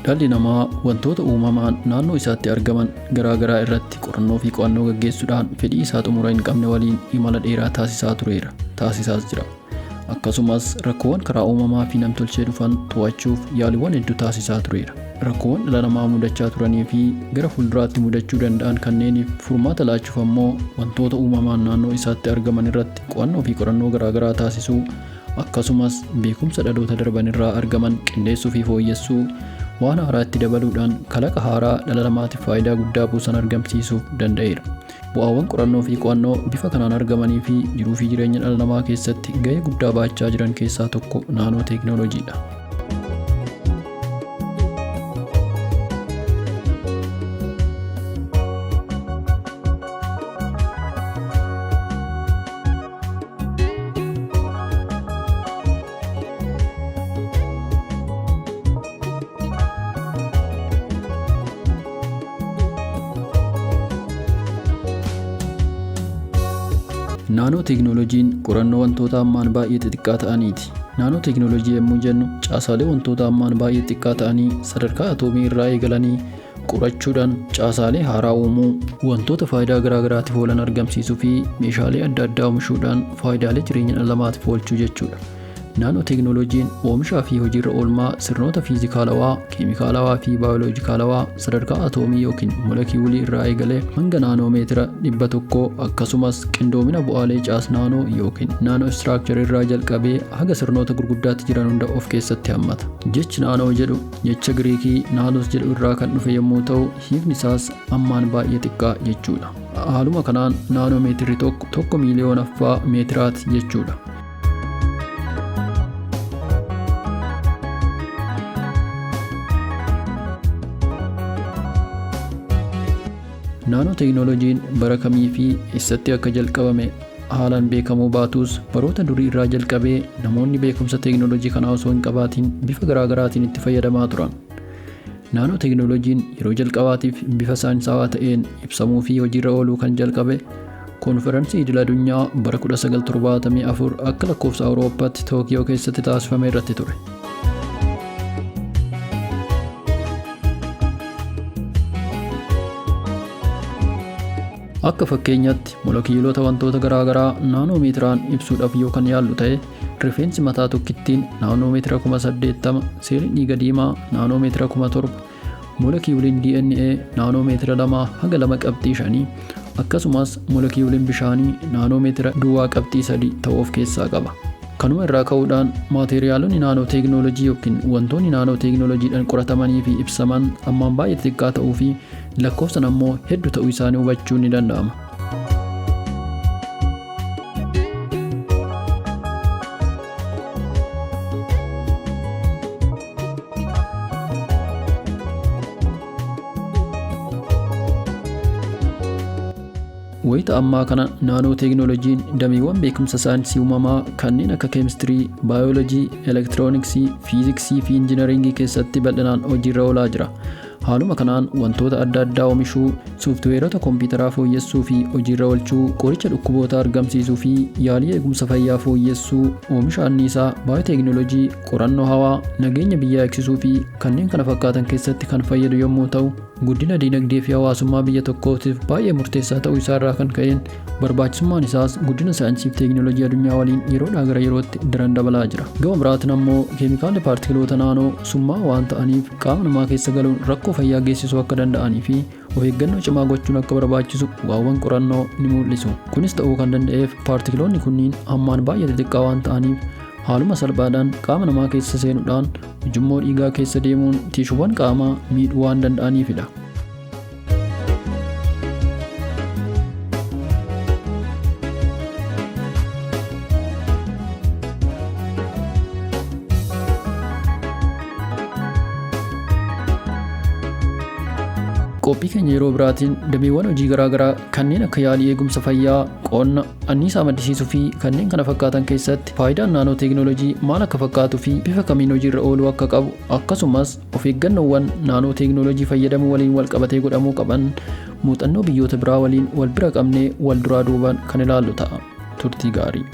Dhalli namaa wantoota uumamaan naannoo isaatti argaman garaa garaa irratti qorannoo fi qo'annoo gaggeessuudhaan fedhii isaa xumura hin qabne waliin imala dheeraa taasisaa tureera, taasisaas jira. Akkasumas rakkoowwan karaa uumamaa fi namtolchee dhufan to'achuuf yaaliiwwan hedduu taasisaa tureera. Rakkoowwan dhala namaa mudachaa turanii fi gara fuulduraatti mudachuu danda'an kanneeniif furmaata laachuuf ammoo wantoota uumamaan naannoo isaatti argaman irratti qo'annoo fi qorannoo garaa garaa taasisuu, akkasumas beekumsa dhaloota darban irraa argaman qindeessuu fi fooyyessuu, waan haaraa itti dabaluudhaan kalaqa haaraa dhala namaatiif faayidaa guddaa buusan argamsiisuuf danda'eera. Bu'aawwan qorannoo fi qo'annoo bifa kanaan argamanii fi jiruu fi jireenya dhala namaa keessatti gahee guddaa baachaa jiran keessaa tokko naanoo teekinooloojiidha. Naanoo teekinooloojiin qorannoo wantoota hammaan baay'ee xixiqqaa ta'aniiti. Naanoo teekinooloojii yommuu jennu caasaalee wantoota hammaan baay'ee xixiqqaa ta'anii sadarkaa atoomii irraa eegalanii qorachuudhaan caasaalee haaraa uumuu, wantoota faayidaa garaa garaatiif oolan argamsiisuu fi meeshaalee adda addaa oomishuudhaan faayidaalee jireenya dhala namaatiif oolchuu jechuudha. Naanoo teekinooloojiin oomishaa fi hojiirra oolmaa sirnoota fiizikaalawaa, keemikaalawaa fi baayoloojikaalawaa sadarkaa atoomii yookiin molekiyuulii irraa eegalee hanga naanoo meetira 100, akkasumas qindoomina bu'aalee caas naanoo yookiin naanoo istiraakcharii irraa jalqabee haga sirnoota gurguddaatti jiran hunda of keessatti hammata. Jechi naanoo jedhu jecha Giriikii naanos jedhu irraa kan dhufe yommuu ta'u, hiikni isaas hammaan baay'ee xiqqaa jechuudha. Haaluma kanaan naanoo meetirri tokko tokko miiliyoonaffaa meetiraati jechuudha. Naanoo teekinooloojiin bara kamii fi eessatti akka jalqabame haalaan beekamuu baatus, baroota durii irraa jalqabee namoonni beekumsa teekinooloojii kanaa osoo hin qabaatiin bifa garaa garaatiin itti fayyadamaa turan. Naanoo teekinooloojiin yeroo jalqabaatiif bifa saayinsaawaa ta'een ibsamuu fi hojiirra ooluu kan jalqabe koonferansii idil addunyaa bara 1974 akka lakkoofsa Awurooppaatti Tookiyoo keessatti taasifame irratti ture. Akka fakkeenyaatti molekiyuulota wantoota garaa garaa naanoo meetiraan ibsuudhaaf yoo kan yaallu ta'e, rifeensi mataa tokkittiin naanoo meetira 80,000, seeliin dhiiga diimaa naanoo meetira 7,000, molekiyuuliin DNA naanoo meetira 2 haga 2.5, akkasumas molekiyuuliin bishaanii naanoo meetira 0.3 ta'uu of keessaa qaba. Kanuma irraa ka'uudhaan maateeriyaalonni naanoo teekinooloojii yookiin wantoonni naanoo teekinooloojiidhaan qoratamanii fi ibsaman hammaan baay'ee xixiqqaa ta'uu fi lakkoofsan ammoo hedduu ta'uu isaanii hubachuun ni danda'ama. Wayita ammaa kana naanoo teekinooloojiin dameewwan beekumsa saayinsii uumamaa kanneen akka keemistirii, baayoloojii, elektirooniksii, fiiziksii fi injinaringii keessatti bal'inaan hojiirra oolaa jira. Haaluma kanaan wantoota adda addaa oomishuu, sooftiweerota kompiitaraa fooyyessuu fi hojiirra oolchuu, qoricha dhukkuboota argamsiisuu fi yaalii eegumsa fayyaa fooyyessuu, oomisha anniisaa, baayooteekinooloojii, qorannoo hawaa, nageenya biyyaa eegsisuu fi kanneen kana fakkaatan keessatti kan fayyadu yommuu ta'u, guddina diinagdee fi hawaasummaa biyya tokkootiif baay'ee murteessaa ta'uu isaarraa kan ka'een barbaachisummaan isaas guddina saayinsii fi teekinooloojii addunyaa waliin yeroodhaa gara yerootti daran dabalaa jira. Gama biraatiin ammoo keemikaalli paartikiloota naanoo summaa waan ta'aniif qaama namaa keessa galuun rakkoo fayyaa geessisuu akka danda'anii fi of eeggannoo cimaa gochuun akka barbaachisu bu'aawwan qorannoo ni mul'isu. Kunis ta'uu kan danda'eef paartikiloonni kunniin hammaan baay'ee xixiqqaa waan ta'aniif haaluma salphaadhaan qaama namaa keessa seenuudhaan ujummoo dhiigaa keessa deemuun tiishuuwwan qaamaa miidhuu waan danda'aniifidha. Qophii keenya yeroo biraatiin dameewwan hojii garaa garaa kanneen akka yaalii eegumsa fayyaa, qonna, anniisaa maddisiisuu fi kanneen kana fakkaatan keessatti faayidaan naanoo teekinooloojii maal akka fakkaatuu fi bifa kamiin hojiirra ooluu akka qabu, akkasumas of eeggannoowwan naanoo teekinooloojii fayyadamuu waliin wal qabatee godhamuu qaban muuxannoo biyyoota biraa waliin wal bira qabnee wal duraa duubaan kan ilaallu ta'a. Turtii gaarii.